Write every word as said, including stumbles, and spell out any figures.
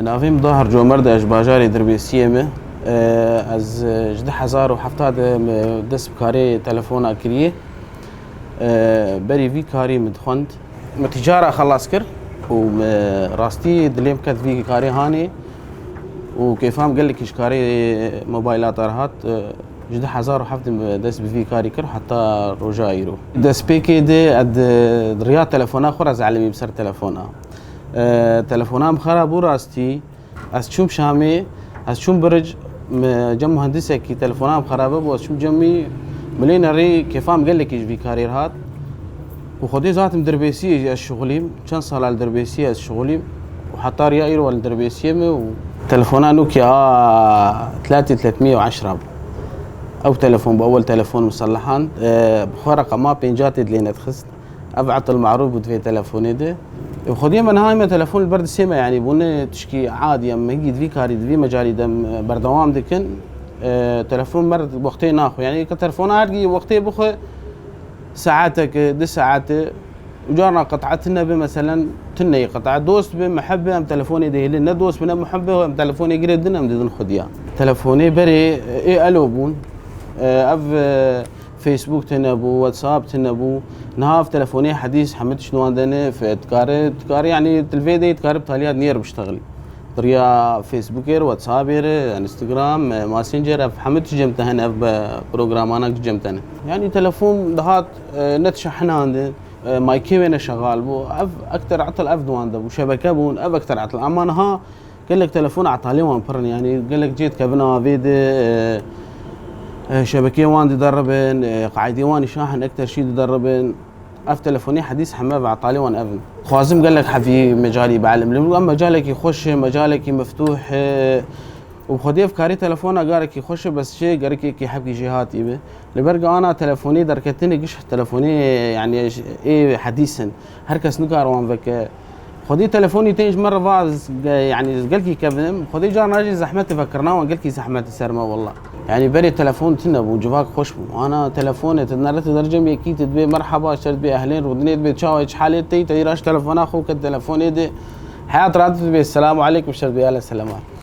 Navê min Dahir Comer e, ez ji bajarê Dirbêsiyê me. Ez ji du hezar û heft de me dest bi karê telefona kiriye. Berî vî karî min dixwend. Me tîcara xelas kir û me rastî dilê min ket vî karê hanê û kêfa min gelekî ji karê mobaylata re hat. Ji du hezar û heft de me dest bi vî karî kir heta roja îro. Destpêkê de ez di, di riya telefona xwe re ez elimî bi ser telefona. E, telefona min xera bû rastî. Ez çûm Şamê, ez çûm Biric, me cem muhendisekî telefona min xerabe bû, ez çûm cemî, min lê nerî, kêfa min gelekî ji vî karê re hat. Û Xwedê zatim Dirbêsiyê jî ez şixulîm, çend sala li Dirbêsiyê ez şixulîm. Û heta riya îro li Dirbêsiyê me û telefona Nokia A tlatî tletmî û eşra bû. Ew telefon bû, ewel telefon misellehan, e, bi xwe reqema pênca tê dilê nedixist. Ev etil marûf bû di vê telefonê de. Û xwediyê me niha me telefon li ber disê me, yanî bûne tişkî adî ye, em hingî di vî karî, di vî mecalî de em berdewam dikin. E, telefon mer wextê naxwe. Yanî ke telefona her gî wextê bixwe, saetek, du saete, û carna qet'e tune be, meselen, tune yê qet'e. Dost be, miheb be, em telefonê dihêlin. Ne dost be, ne miheb be, em telefonê girê din, em didin xwediya. Telefonê berê, ê elo bûn. E, ev, e, Facebook tune bû, WhatsApp tune bû. Niha ev telefonê hedîs hemî tişt wan de ne, fe-, dikare, dikare, yanî, tu li vê de dikare bi taliya niyê re biştexilî. Di riya Facebookê re, WhatsAppê re, Instagram, e, Messenger, ev hemî tişt cem te hene, ev be programana cem te ne. Yanî telefon dihat, e, ne dişehinandin, e, maykê wê ne şexal bû. Ev ekter etil ev di wan de bû, şebeke bûn, ev ekter etil. Ema niha gelek telefon etalê wan pir in, yanî gelek cê dikevin avê de, e, e, şebekê wan dideribin, e, qaydê wan îşahin ekter şî dideribin. Ev telefonê hedîs heme ve etalê wan ev in. Xwazim gelek hevî mecalî bielimilim. Em mecalekî xweş e, mecalekî miftûh e. Û bi xwedî ev karê telefona garekî xweş e, bes çi gerekê hebkî jêhatî be. Li ber ana telefonê derketinê giş telefonê, yanî, ê hedîs in. Her kes nikare wan veke. Xwedî telefonî tên ji me re va, ez ge-, yanî, ez gelkî kevim. Xwedî carna jî zehmet e, vekirina wan gelkî zehmet e ser me, wela. Yanî, berê telefon tune bû, civak xweş bû. Ana telefonê, tu nere tu dercem yekî, tu dibê merheba, şer dibê ehlên rûdinê, dibê çawa, çi halê tey, tey raş telefona xwe ke telefonê de heyat rahat dibê, selamu aleykum, şer dibê, ale selamat.